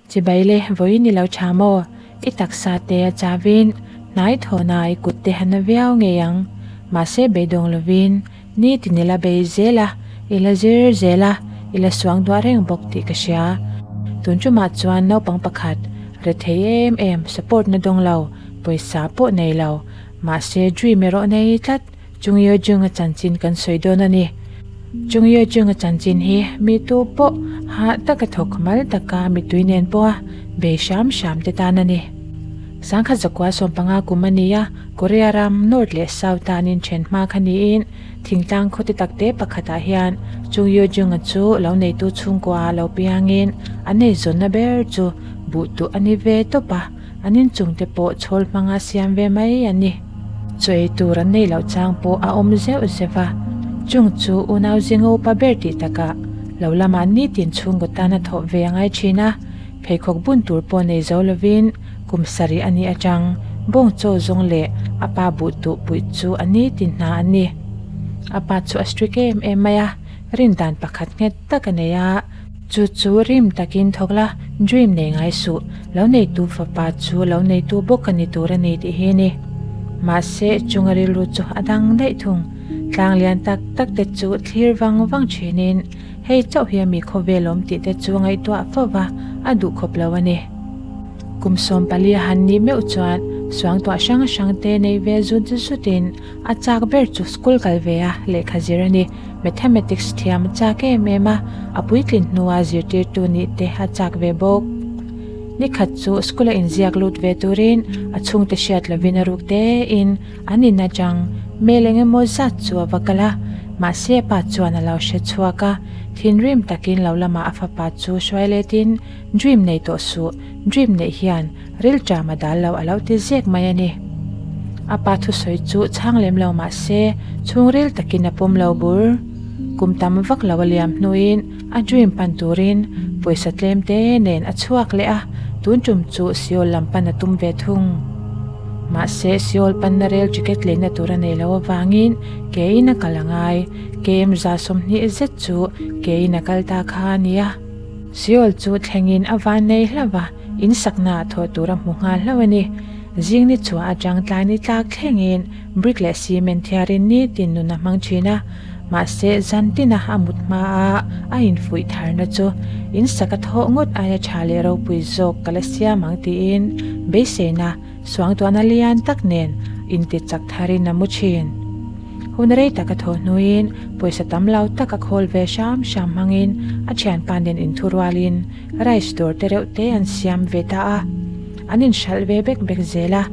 Chibai le, vawiin i lo tha maw? I taksa te a chavin, hnai thawhna i kut te han na viau ngei ang. Mahse beidawng lovin, nitin i la bei zel a, i la zir zel a, i la suang duah reng bawk tih ka hria. Tun tumah chuan naupang pakhat, rethei em em, support na dawng lo, pawisa pawh nei lo, mahse dream erawh nei tlat. Chung Yo Jung-a chanchin kan sawi dawn a ni. Chung Yo Jung-a chanchin hi mi tu pawh hah taka thawk mal taka mitui nen pawha bei hram hram te tan a ni. Sangkhat zakua sawmpanga kum a ni a, Korea ram North leh South-a an inthen hma kha niin thingtlang khaw ti takte pakhatah hian Chung Yo Jung-a chu lo neitu chhungkua lo piangin an eizawnna ber chu buh tuh a ni ve tawp a. An inchungte pawh chhawl hmanga siam ve mai a ni. Chaw ei tur an neih loh chang pawh a awm zeuh zeuh a, chung chu unau zinga upa ber tih takah lo lamah nitin chhungkaw tan a thawh ve a ngai thin a, pheikhawk bun tur pawh nei zo lovin kum sarih a nih atang bawng chaw zawng leh a pa buh tuh puih chu a nitin hna a ni. A pa chu a strict em em mai a, rindan pakhat nghet tak a nei a. Chu chu rim takin thawk la, dream nei ngai suh, lo neitu fapa chu lo neitu bawk a ni tur a ni tih hi a ni. Mahse, chunga rilru chu a dang daih thung. Tlang lian tak tak te chu thlir vang vang thinin, hei chauh hi a mi khawvel awm tih te chu a ngaihtuah fo va, a duh khawp lo a ni. Kum 14 a han nih meuh chuan suangtuah hrang hrang te nei ve zut zutin a chak ber chu school kal ve a lehkha zir a ni. Mathematics thiam a chak em em a, a puitlin hnua zirtirtu nih te a chak ve bawk. Nikhat chu school a inziak lut ve turin a chhungte hriat lovin a ruk tein an in atang mail eng emaw zat chu a va kal a, mahse a pa chuan a lo hre chhuak a, thinrim takin lo lamah a fapa chu hruai letin dream nei tawh suh, dream neih hian Rilṭam a dal lo a lo ti zek mai a ni. A pa thusawi chu chhang lem lo mah se chhungril takin a pawm lo bur. Kum tam vak lo a liam hnuin a dream pan turin pawisa tlem te nen a chhuak leh a, tun tum chu Seoul lam pan a tum ve thung. Mahse Seoul panna rel ticket leina tur a nei lo avangin kein a kal a ngai, KM 120 zet chu kein a kal ta kha a nia. Seoul chu thlengin a van nei hlauh a. In sakna ah thawh tur a hmu nghal hlauh a ni. Zing ni chhuah atang tlai ni tlak thlengin brick leh cement thiarin nitin nun a hmang thin a. Mahse, zantina a mut hma a a infuih tharna chu in sak a thawh ngawt aia tha leh ropui zawk ka la siam ang tiin beiseina suangtuahna lian tak nen inti chak tharin a mu thin. Hun rei tak a thawh hnuin pawisa tam lo tak a khawl ve hram hram hmangin a thianpa nen inthurualin Rice dawr te reuh te an siam ve ta a, an inhralh ve bek bek zel a,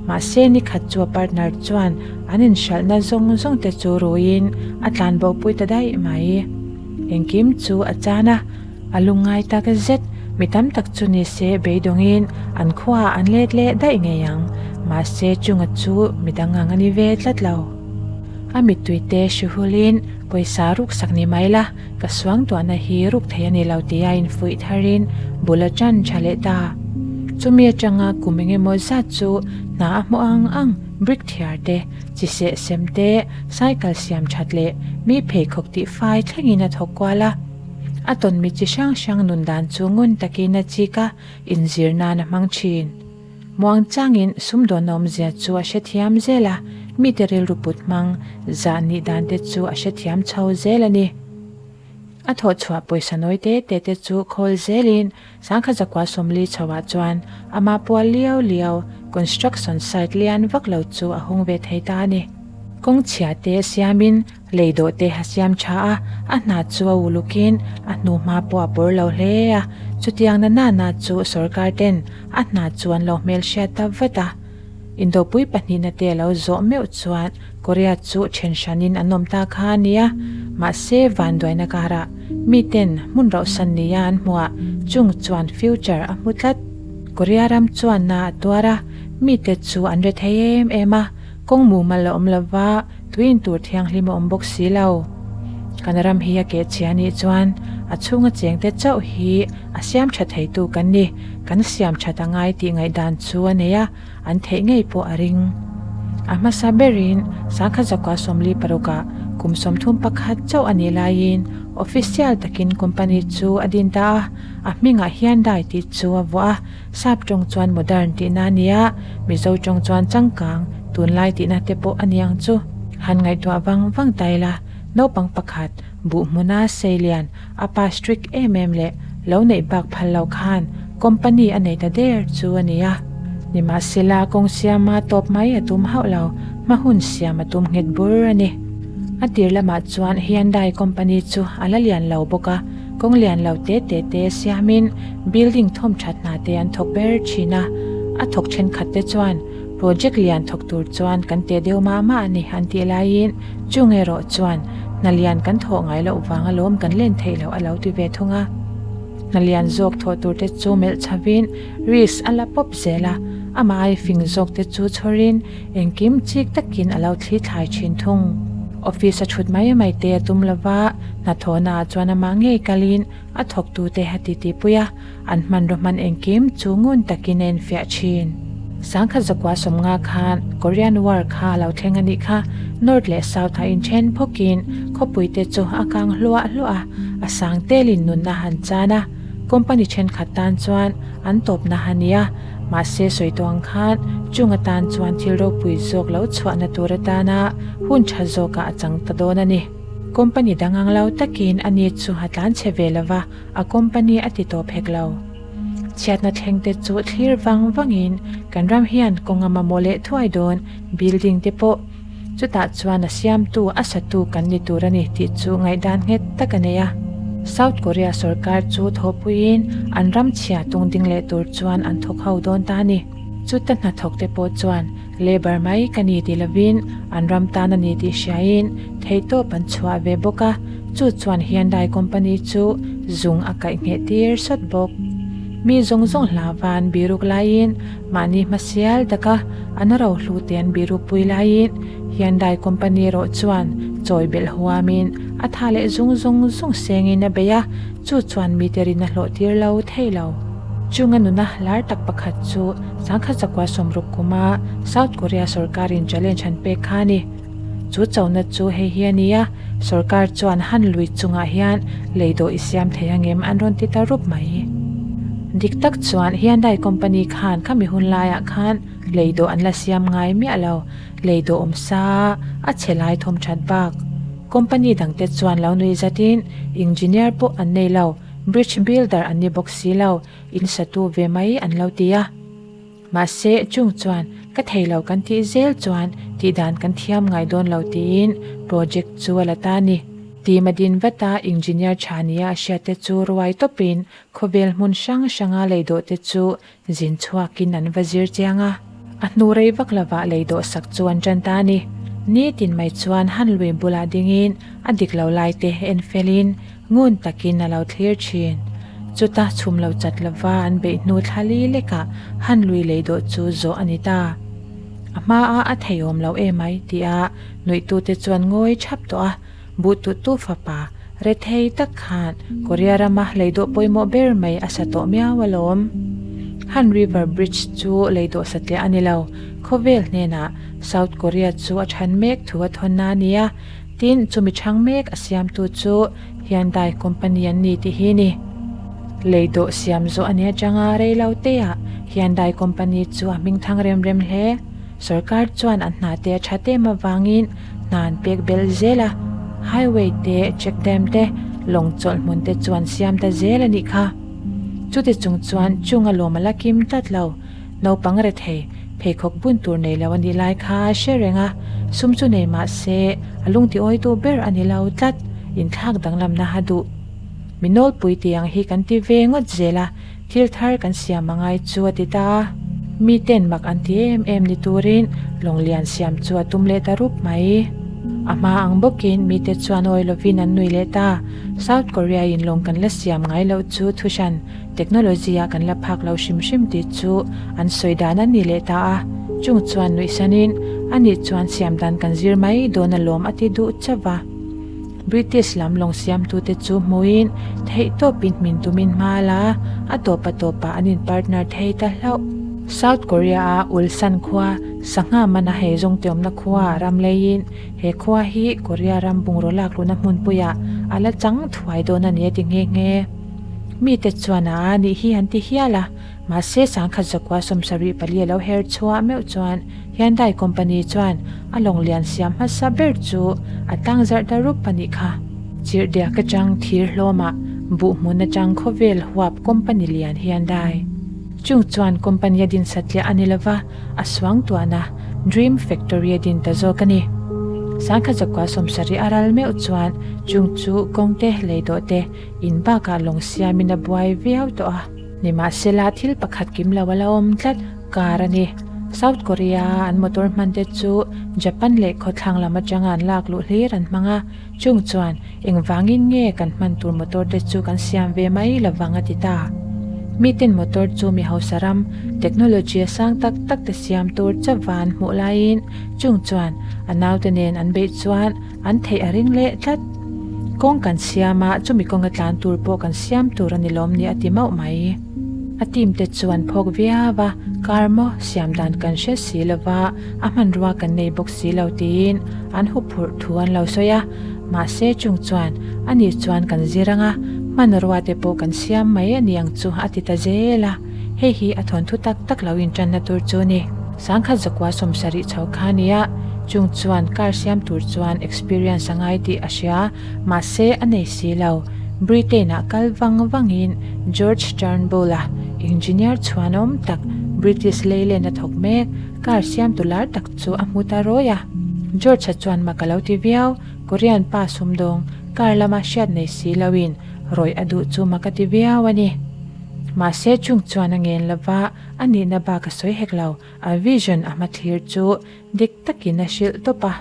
mahse ni khat chu a partner chuan an inhralhna zawng zawng te chu ruiin a tlan bo pui ta daih mai. Engkim chu a chan a, a lungngai tak zet, mi tam tak chu ni se beidawngin an khuaah an let leh daih ngei ang, mahse chunga chu midang ang a ni ve tlat lo. A mittui te hruhulin pawisa ruksak ni mai la, Ka suangtuahna hi ruk thei a ni lo tia infuih tharin bul a ṭan ṭha leh ta. Chumi aṭanga kum eng emaw zat chu hna a hmu ang ang, brick thiar te, chi seh sem te, cycle siam ṭhat leh mi pheikhawk tih fai thlengin a thawk kual a. A tawn mi chi hrang hrang nun dan chu ngun takin a chik a, inzir nan a hmang ṭhin. Muang changin sumdawn awmzia chu a hrethiam zel a, mite rilru put hmang zah nih dan te chu a hrethiam chho zel a ni. A thawh chhuah pawisa nawi te te te chu khawl zelin sangkhat zakua 40 chhoah chuan amah pual liau liau construction site lian vak lo chu a hung ve thei ta a ni. Kawng chhia te siamin Lei dawh te a siam tha a, a hna chu a ulukin a hnu hma pawh a pawr lo hle a, chutiang na nana chu sorkar ten a hna chu an lo hmelhriat ta vat a. Indopui pahnihna te a lo zawh meuh chuan Korea chu then hranin an awm ta kha a nia, mahse vanduaina karah miten hmun rauhsan nia an hmuah chung chuan future a hmu tlat. Korea ram chuan na a tuar a, mite chu an re thei em em a, kawng mumal a awm lova, Tuin tur thianghlim a awm bawk si lo. Kan ram hi a keh chhia nih chuan a chhunga chengte chauh hi a siam tha theitu kan ni, kan siam that a ngai tih ngaihdan chu a nei a, an theih ngei pawh a ring. A hmasa berin sangkhat zakua 46 ah kum 31 chauh a nih laiin Official takin company chu a din ta a, a hmingah Hyundai tih chu a vuah a, Sap tawng chuan modern tihna a nia, Mizo tawng chuan changkang, tunlai tihna te pawh a ni ang chu. Han ngaihtuah vang vang ta ila, naupang pakhat, buh hmuna sei lian, a pa strict em em leh lo neih bak phal lo khan company a nei ta der chu a nia. Nimahsela kawng siama tawp mai a tum hauh lo, hma hun siam a tum nghet bur a ni. A tir lamah chuan Hyundai company chu a la lian lo bawk a, kawng lian lo te te te siamin building thawm that hna te an thawk ber thin a, a thawk thenkhat te chuan project lian thawk tur chuan kan teh deuh mah mah a ni an tih laiin chung erawh chuan hna lian kan thawh ngai loh vang alawm kan len theih loh a lo ti ve thung a. Hna lian zawk thawh tur te chu melh chhavin risk a la pawp zel a, amah ai fing zawk te chu chhawrin engkim chik takin a lo thli thlai thin thung. Office a thut mai mai te a tum lova, hnathawhna ah chuan amah ngei kalin a thawktute a titipui a, an hmanraw hman engkim chu ngun takin a enfiah thin. Sangkhat zakua sawmnga khan Korean War kha a lo thleng a nih kha, North leh South ah inthen phawkin khawpui te chu a kang hluah hluah a, a sang telin nunna han chan a, company thenkhat tan chuan an tawpna a ni a, mahse sawi tawh ang khan chung atan chuan thil ropui zawk lo chhuahna tur atana hun tha zawkah a chang ta dawn a ni. Company dang ang lo takin a ni chu a tlan chhe ve lova, a company a ti tawp hek lo. Chhiatna thleng te chu thlir vang vangin kan ram hian kawng a mamawh leh thuai dawn building te pawh chutah chuan a siamtu a satu kan ni tur a ni tih chu ngaihdan nghet tak a nei a. South Korea sorkar chu thawhpuiin an ram chhia tung ding leh tur chuan an thawk ho dawn ta a ni. Chuta hnathawk te pawh chuan labour mai ka ni ti lovin an ram tan a ni tih hriain theihtawp an chhuah ve bawk a, chu chuan Hyundai company chu zung a kaih ngheh tir sawt bawk. Mi zawng zawng hlauva an biruk laiin mahni hmasial taka an rohlu te an biruk pui laiin Hyundai company erawh chuan chawi belh huamin a tha leh zung zawng zawng sengin a bei a, chu chuan mite rin a hlawh tir lo thei lo. Chunga nuna lar tak pakhat chu sangkhat zakua sawmruk kuma South Korea sorkarin challenge an pek kha a ni. Chu chona chu hei hi a ni a, sorkar chuan han lui chungah hian lei dawh i siam thei angem an rawn ti ta rup mai. Dik tak chuan Hyundai company khan khami hun laiah khan lei dawh an la siam ngai miah lo, lei dawh awm sa a chhe lai thawm that bak. Company dangte chuan lo nui zatin engineer pawh an nei lo. Bridge builder an ni bawk si lo, in satu ve mai an lo ti a. Mahse, chung chuan ka thei lo kan tih zel chuan tihdan kan thiam ngai dawn lo tiin project chu a la ta a ni. Team a din vat a, engineer tha nia a hriat te chu ruai tawpin khawvel hmun hrang hranga leidawh te chu zin chhuakin an va zir chiang a. A hnu rei vak lovah lei dawhsak chu an tan ta a ni. Nitin mai chuan han lui bulah dingin a dik lo lai te en felin Ngun takin a lo thlir thin. Chuta chhum lo chat lova an beih hnu thla li lekah han lui lei dawh chu zawh a ni ta. A hmaa a theiawm lo emai tia nuihtute chuan ngawi thap tawh a, buh tuttu fapa rethei tak khan Korea rama lei dawh pawimawh ber mai a sa tawh miau alawm. Han River Bridge chu lei dawh satliah a ni lo, khawvel hnenah South Korea chu a than mek thu a thawn a nia. Tin, chumi chhang mek a siamtu chu Hyundai company an ni tih hi ni. Lei dawh siam zawh a ni atanga rei lo teah Hyundai company chu a hming thang rem rem hle. Sorkar chuan an hna te a tha tem avangin hna an pek belh zel a, highway te, check dam te, lawng chawlh hmun te chu an siam ta zel a nih kha. Chuti chung chuan chung a lawm a la kim tlat lo. Naupang rethei, pheikhawk bun tur nei lo a nih lai kha a hre reng a, sum chu nei mah se a lungtiawitu ber a ni lo tlat, inthlak danglamna a duh. Mi nawlpui tih ang hi kan ti ve ngawt zel a, thil thar kan siam a ngai chu a ti ta a. Miten mak an ti em em ni turin lawnglian siam chu a tum leh ta rup mai. A hma ang bawkin mite chuan awi lovin an nui leh ta, South Korea in lawng kan la siam ngai loh chu thuhran Technology ah kan la phak lo hrim hrim tih chu an sawi dan a ni leh ta a, chung chuan nuih sanin ani chuan siam dan kan zir mai dawn alawm a ti duh chauh va. British lam lawng siamtute chu hmuin theihtawpin hmin tumin hma la a tawpa tawpah an in partner thei ta hlauh. South Korea-a Ulsan khua, sangha mana hei zawng te awmna khua ram leiin he khua hi Korea ram bungraw lak luhna hmunpuiah a la chang thuai dawn a ni a ti nghe nghe. Mite chuan a a nih hi an ti hial a, mahse sangkhat zakua 74 a lo her chhuah meuh chuan Hyundai company chuan a lawng lian siam hmasa ber chu a tlang zarh ta rup a nih kha. Chirhdiak atang thir hlawmah buh hmun atang khawvel huap company lian Hyundai chung chuan company a din satliah a ni lova, a suangtuahna Dream Factory a din ta zawk a ni. Sangkhat zakua 70 a ral meuh chuan chung chu kawngte lei dawh te in bakah lawng siamin a buai viau tawh a. Nimahsela thil pakhat kim lo a la awm tlat kar a ni. South Korea a an motor hman te chu Japan leh khawthlang lam atanga an lak luh hlir an hmang a, chung chuan engvangin nge kan hman tur motor te chu kan siam ve mai lovang a ti ta. Miten motor chu mi hausa ram technology a sang tak tak te siam tur chauhva an hmuh laiin chung chuan a naute nen an beih chuan an theih a ring leh tlat. Kawng kan siam a, chumi kawnga tlan tur pawh kan siam tur a ni lawm ni a ti mauh mai. A team te chu an phawk viau a, car maw siam dan kan hre si lo va, a hmanrua kan nei bawk si lo tiin an huphurh thu an lo sawi a. Mahse chung chuan ani chuan kan zir ang a, hmanrua te pawh kan siam mai a ni ang chu a ti ta zel a. Hei hi a thawnthu tak tak lo intanna tur chu a ni. Sangkhat zakua 70 chho kha a nia, chung chuan car siam tur chuan experience a ngai tih a hria, mahse a nei si lo. Britain-ah kal vang vangin George Turnbull-a engineer chhuanawm tak British Leyland a thawk mek, car siamtu lar tak chu a hmu ta rawi a. George-a chuan mak a lo ti viau, Korean pa sumdawng car lama hriat nei si loin rawih a duh chu mak a ti viau a ni. Mahse chung chuan a ngen lova a nihna bak a sawi hek lo, a vision a hmathlir chu dik takin a hrilh tawp a.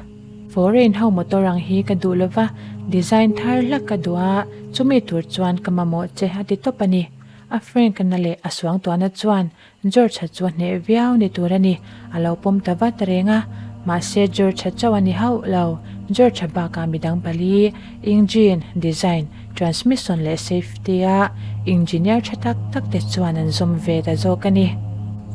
Foreign ho motor ang hi ka duh lova, design thar hlak ka duh a, chumi tur chuan ka mamawh che a ti tawp a ni. A Frank na leh a suangtuahna chuan George-a chu a hneh viau ni tur a ni, a lo pawm ta vat reng a. Mahse George-a chauh a ni hauh lo, George-a bakah midang pali, engine, design, transmission leh safety-a engineer tha tak tak te chuan an zawm ve ta zawk a ni.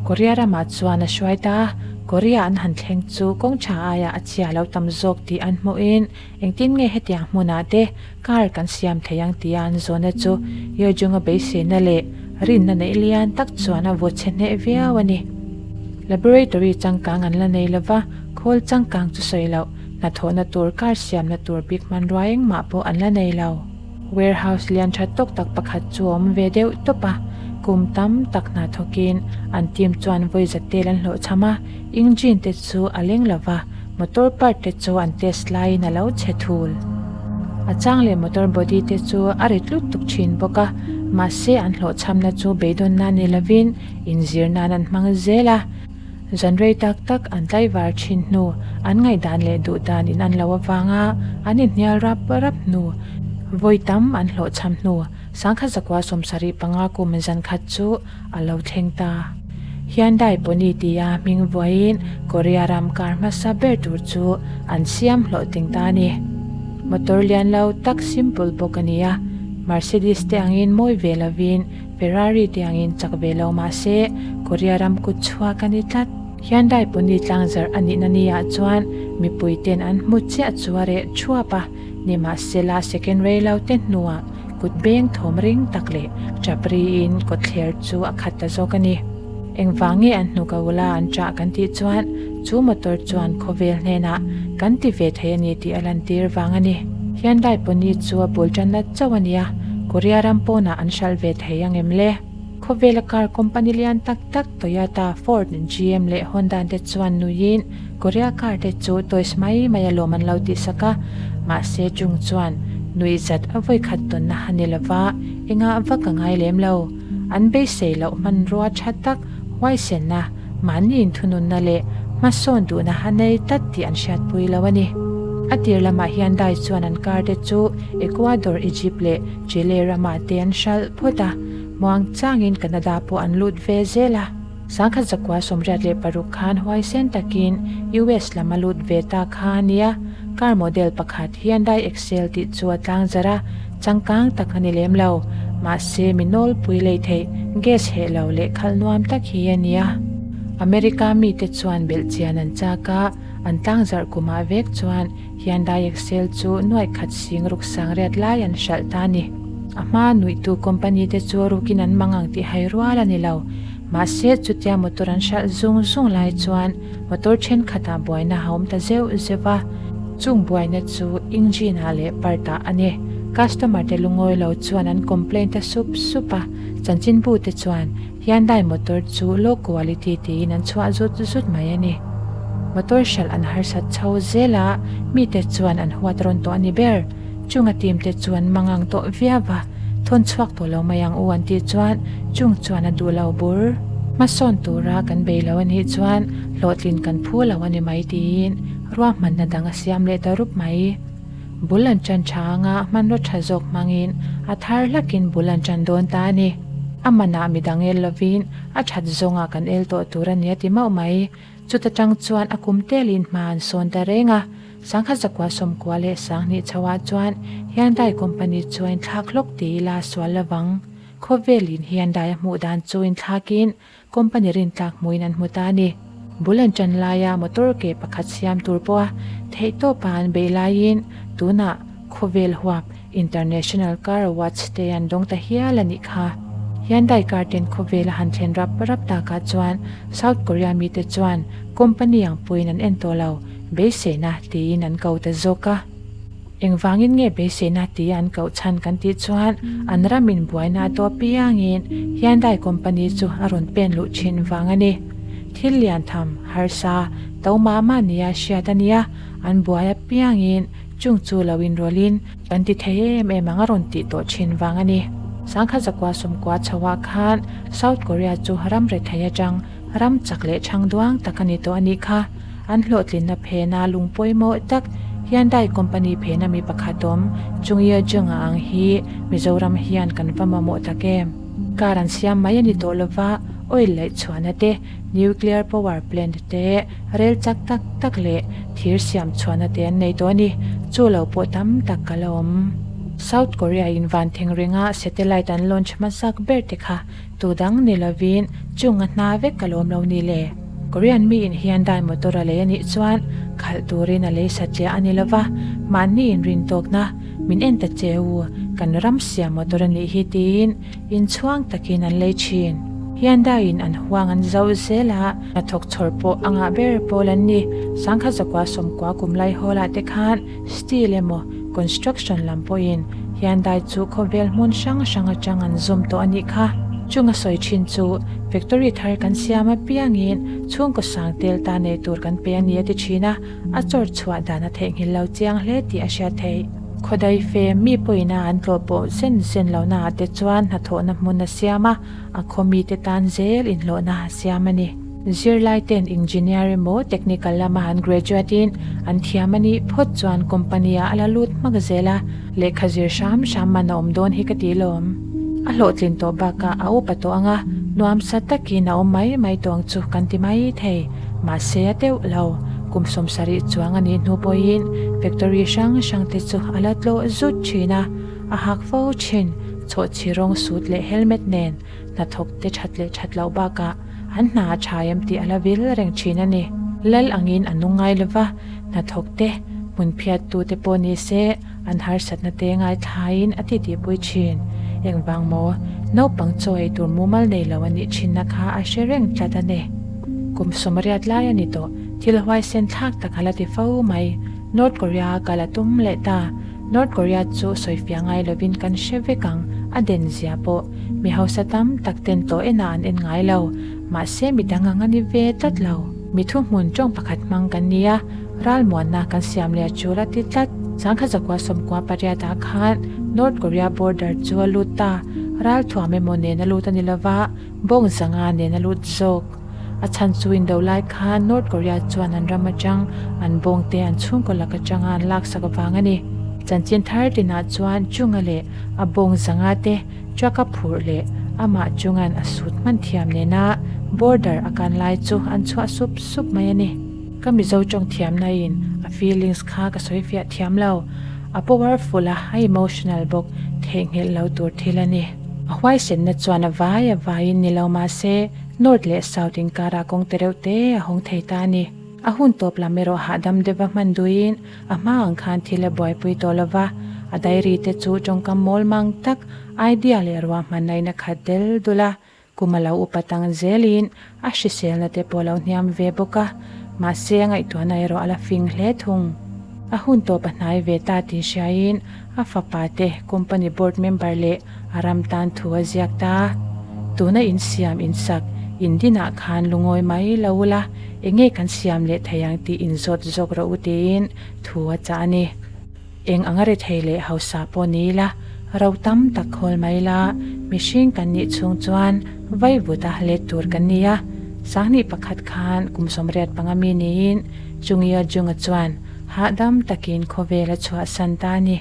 Korea ramah chuan a hruai ta a, Korea an han thleng chu kawng tha aiah a chhia lo tam zawk tih an hmuhin engtin nge hetiang hmunah te car kan siam thei ang tia an zawhna chu Yeo-jung-a beiseina leh rinna neih lian tak chuan a vaw chhe hneh viau a ni. Laboratory changkang an la nei lova, khawl changkang chu sawi loh. Hnathawhna tur car siamna tur bik hmanrua engmah pawh an la nei lo. Warehouse lian tha tawk tak pakhat chu a awm ve deuh tawp a, kum tam tak hna thawkin an team chuan vawi za tel an hlawhchham a, engine te chu a leng lo va, motor part te chu an test laiin a lo chhe thul. A chang leh motor body te chu a rit lut tuk thin bawk a, mahse an hlawhchhamna chu beidawn nan ni lovin inzir nan an hmang zel a. Zan rei tak tak an tlaivar thin hnu, an ngaihdan leh duh dan in an lo avanga an inhnial rap rap hnu, vawi tam an hlawhchham hnu, sangkhat zakua 75 kum zan khat chu a lo thleng ta. Hyundai Pony tia hming vuaiin Korea ram kar hmasa ber tur chu an siam hlawhtling ta a ni. Motor lian lo tak simple bawk a ni a, Mercedes te angin mawi ve lovin Ferrari te angin chak ve lo mah se, Korea ram kut chhuak a ni tlat. Hyundai Pony tlangzarh a nihna ni ah chuan mipui ten an hmu chiah chu a reh thuap a, nimahsela second rei lo te hnuah kut beng thawm ring tak leh tap riin kawtthler chu a khat ta zawk a ni. Engvang nge an hnuk a ula an chah kan tih chuan chu motor chuan khawvel hnenah kan ti ve thei a ni tih a lantir vang a ni. Hyundai Pony chu a bul tanna chauh a nia, Korea ram pawnah an hralh ve thei ang em le? Khawvela car company lian tak tak Toyota, Ford, GM leh Honda te chuan nuiin Korea car te chu toys mai mai a lawm an lo tihsak a, mahse chung chuan nuihzat a vawikhat tawnna a ni lova, engah vak a ngai lem lo. An beisei loh hmanrua tha tak, huaisenna, mahni inthununna leh hmasawn duhna a nei tlat tih an hriatpui lo a ni. A tir lamah hian Dai chuan an car te chu Ecuador, Egypt leh Chile ramah te an hralh phawt a, muang changin Canada pawh an lut ve zel a. 1986 khan huaisen takin US lam a lut ve ta kha a nia. Car model pakhat Hyundai Excel tih chu a tlang zarh a, changkang tak a ni lem lo. Mahse, mi nawlpui lei theih gas heh lo leh khalh nuam tak hi a nia. America mite chuan belhchian an chak a, an tlangzarh kumah vek chuan Hyundai Excel chu nuaih khat sing ruk sang riat lai an hralh ta a ni. A hma nuihtu company te chu rukin an mang ang tih hai rual a ni lo. Mahse, chutia motor an hralh zung zung lai chuan motor thenkhatah buaina a awm ta zeuh zeuh a, chung buaina chu engine ah leh part ah a ni. Customer te lungawi lo chuan an complaint ta sup sup a, chanchinbu te chuan Hyundai motor chu low quality tiin an chhuah zut zut mai a ni. Motor hralh an harsat chho zel a, mite chuan an huat rawn tawh a ni ber. Chunga team te chu an mangang tawh viau a, thawn chhuak tawh lo mai ang u an tih chuan chung chuan a duh lo bur. Hmasawn tura kan bei lo a nih chuan hlawhtlin kan phu lo a ni mai tiin ruahmanna dang a siam leh ta rup mai. Bul an ṭan ṭha anga hmanraw ṭha zawk hmangin a thar hlakin bul an ṭan dawn ta a ni. A manah midang el lovin a ṭhat zawngah kan el tawh tur a ni a ti mauh mai. Chuta ṭang chuan a kum telin hma an sawn ta reng a, Sangha zakua sawmkua leh sanghnih chhoah chuan Hyundai company chu a inthlak hlawk ti ila a sual lovang. Khawvelin Hyundai a hmuh dan chu inthlakin Company rintlak hmuin an hmu ta a ni. Bul an ṭan laia motor ke pakhat siam tur pawha theihtawpa an beih laiin tunah khawvel huap International Car Awards te an dawng ta hial a nih kha. Hyundai car ten khawvel a han thlen rap rap takah chuan South Korea mite chuan company ang pawhin an en tawh lo, beiseina tiin an ko ta zawk a. Engvangin nge beiseina tia an koh chhan kan tih chuan an ram in buaina a tawh piangin Hyundai company chu a rawn pen luh thin vang a ni. Thil lian tham, harsa, to mah mah nia hriat a nia, an buai apiangin chung chu lo inrawlhin kan ti thei em em ang a rawn tih tawh thin vang a ni. Sangkhat zakua sawmkua chhoah khan South Korea chu ram rethei atang ram chak leh chhang duang tak a ni tawh a nih kha. An hlawhtlinna phena lung pawimawh tak Hyundai company phena mi pakhat awm Chung Ye Jung a ang hi Mizoram hian kan va mamawh tak em? Car an siam mai a ni tawh lova, oil laih chhuahna te, nuclear power plant te, rel chak tak tak leh thir siam chhuahna te an nei tawh a ni. Chu lo pawh tam tak ka la awm. South Korea in van theng ringa satellite an launch hmasak ber te kha Tu dang ni lovin chung a hna vek ka lawm lo ni le. Korean mi in Hyundai motor a lei a nih chuan khalh turin a lei satliah a ni lova, mahni inrin tawkna min en ta che u, kan ram siam motor a nih hi tiin inchhuang takin an lei thin. Hyundai in an huang an zauh zel a, hnathawk chhawr pawh a ngah ber pawl an ni. Sangkhat zakua sawmkua kum lai hawl ah te khan Steel emaw construction lam pawhin Hyundai chu khawvel hmun hrang hrang atang an zawm tawh a nih kha. Chung a sawi thin chu factory thar kan siam apiangin chhungkaw sang tel ta nei tur kan pe a ni a ti thin a, a chawr chhuah dan a theihnghilh lo chiang hle tih a hriat theih. Khawdai fe mi pawhin a an tlawh pawh zen zen lohna ah te chuan hnathawhna hmun a siam a, a khaw mite tan zel inhlawhna a siam a ni. Zirlai ten engineer emaw technical lama an graduate in an thiam a nih phawt chuan company ah a la lut hmak zel a, lehkha zir hram hram man a awm dawn hi ka ti lawm. A hlawhtlin tawh bakah a upa tawh ang a, nuamsa takin a awm mai mai tawh ang chu kan ti mai thei. Mahse a deuh lo, kum 70 chuang a nih hnu pawhin factory hrang hrang te chu a la tlawh zut thin a, a hak fo thin, chhawhchhi rawng suit leh helmet nen. Hnathawk te that leh that loh bakah an hna a tha em tih a la vil reng thin a ni. Lal angin a nung ngai lova, hnathawk te, hmun phiat tu te pawh ni se an harsatna te ngaithlaiin a titihpui thin. Engvang maw? Naupang chaw ei tur mumal nei lo a nih thinna kha a hre reng tlat a ni. Kum 80 lai a ni tawh, thil huaisen thlak tak a la ti fo mai. North Korea a kal a tum leh ta. North Korea chu sawifiah ngai lovin kan hre vek ang, a den zia pawh. Mi hausa tam tak ten tawh enah an en ngai lo, mahse mi dang ang a ni ve tlat lo. Mi thuhmun tawng pakhat hmang kan ni a, ralmuanna kan siam leh a tul a ti tlat. Sangkhat zakua 98 ah khan North Korea border chu a lut ta, ralthuam emaw nen a lut a ni lova, bawng zanga nen a lut zawk. A chhan chu indo lai khan North Korea chuan an ram atang an bawng te an chhungkaw lak atanga an laksak vang a ni. Chanchin thar tinah chuan Chunga leh a bawng zanga te truck a phurh leh amah chungan a sut hman thiam nena border a kan lai chu an chhuah sup sup mai a ni. Ka Mizo tawng thiamna in a feelings kha ka sawi fiah thiam lo. A powerful a, a emotional bawk, theihnghilh lo tur thil a ni. A huaisenna chuan a vai a vaiin ni lo mah se, North leh South inkarah kawng te reuh te a hawng thei ta a ni. A hun tawp lam erawh hahdam deuha hman duhin a hma ang khan thil a buaipui tawh lo va, a diary te chu tawngkam mawl mang tak, idea leh ruahmanna in a khat del dul a, kum a lo upa tang zelin a hriselna te pawh a lo hniam ve bawk a, mahse a ngaihtuahna erawh a la fing hle thung. A hun tawp a hnai ve ta tih hriain a fapa te company board member leh a ram tan thu a ziak ta. Tuna in siam in sak in dinah khan lungawi mai lo ula, enge kan siam leh thei ang tih in zawt zawk rawh u tiin thu a chah a ni. Eng anga rethei leh hausa pawh ni ila, ro tam tak khawl mai ila, mihring kan nih chhung chuan vaivuta let tur kan ni a. Sanghnih pakhat khan kum 85 mi niin Chungia Junga chuan hahdam takin khawvel a chhuahsan ta a ni.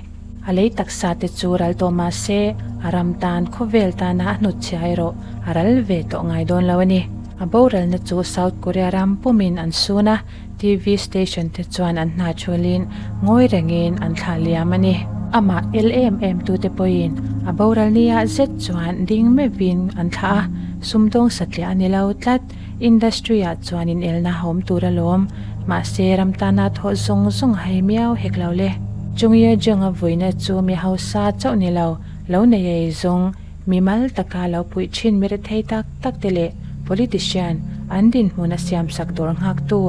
A lei taksa te chu ral tawh mah se, a ram tan khawvel tana a hnutchhia erawh a ral ve tawh ngai dawn lo a ni. A boralna chu South Korea ram pumin an sun a, TV station te chuan an hna thulin ngawi rengin an thlah liam a ni. Amah el em em tute pawhin a boral nia zet chuan ding meuhin an thlah a, sumdawng satliah a ni lo tlat. Industry ah chuan inelna a awm tur alawm, mahse ram tana thawh zawng zawng a hei miau hek lo le. Chungia Jung-a vuina chu mi hausa chauh ni lo, lo nei ei zawng, mi mal taka lo puih thin mi rethei tak tak te leh politician an dinhmun a siamsak dawr nghaktu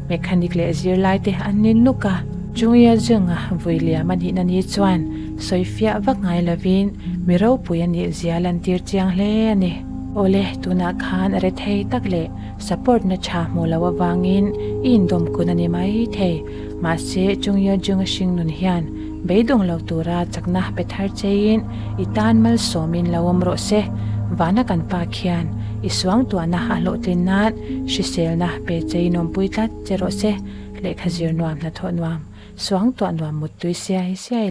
mechanic leh zirlai te an ni nuk a. Chungia Jung-a vui liam a nihna ni chuan sawifiah vak ngai lovin mi ropui a nih zia lantir chiang hle a ni. Awle, tunah khan a rethei tak leh support na tha hmuh loh avangin i indawm kun a ni mai thei. Mahse, Chungyo Jung-a hring nun hian beidawng lo tura chakna pe thar cheiin i tan malsawmin lo awm rawh se. Vana kan pa khian i suangtuahna a hlawhtlin nan hriselna pe cheiin awmpui tlat che rawh se. Lehkha zir nuam hnathawh nuam, suangtuah nuam muttui siai siai.